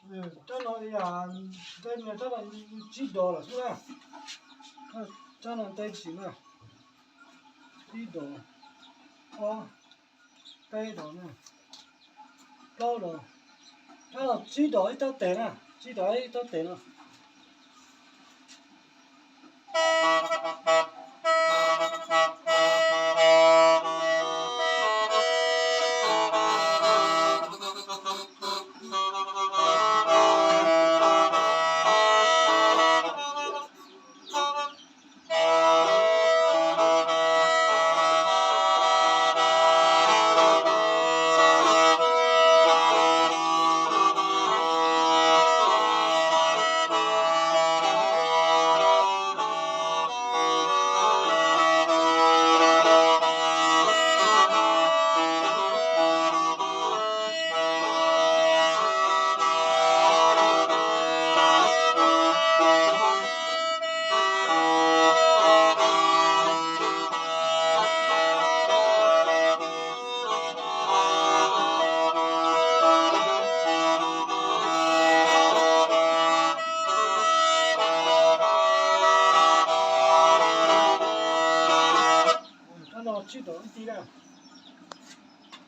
Rab no yog, ntej no rab no tsib dos lawm xwb na. Rab no ntej tsis na, ib dos, ob, peb dos na, plaub dos, rab no tsib dos ib tab tes na, tsib dos ib tab tes no. Rab no tsib dos ib tib na.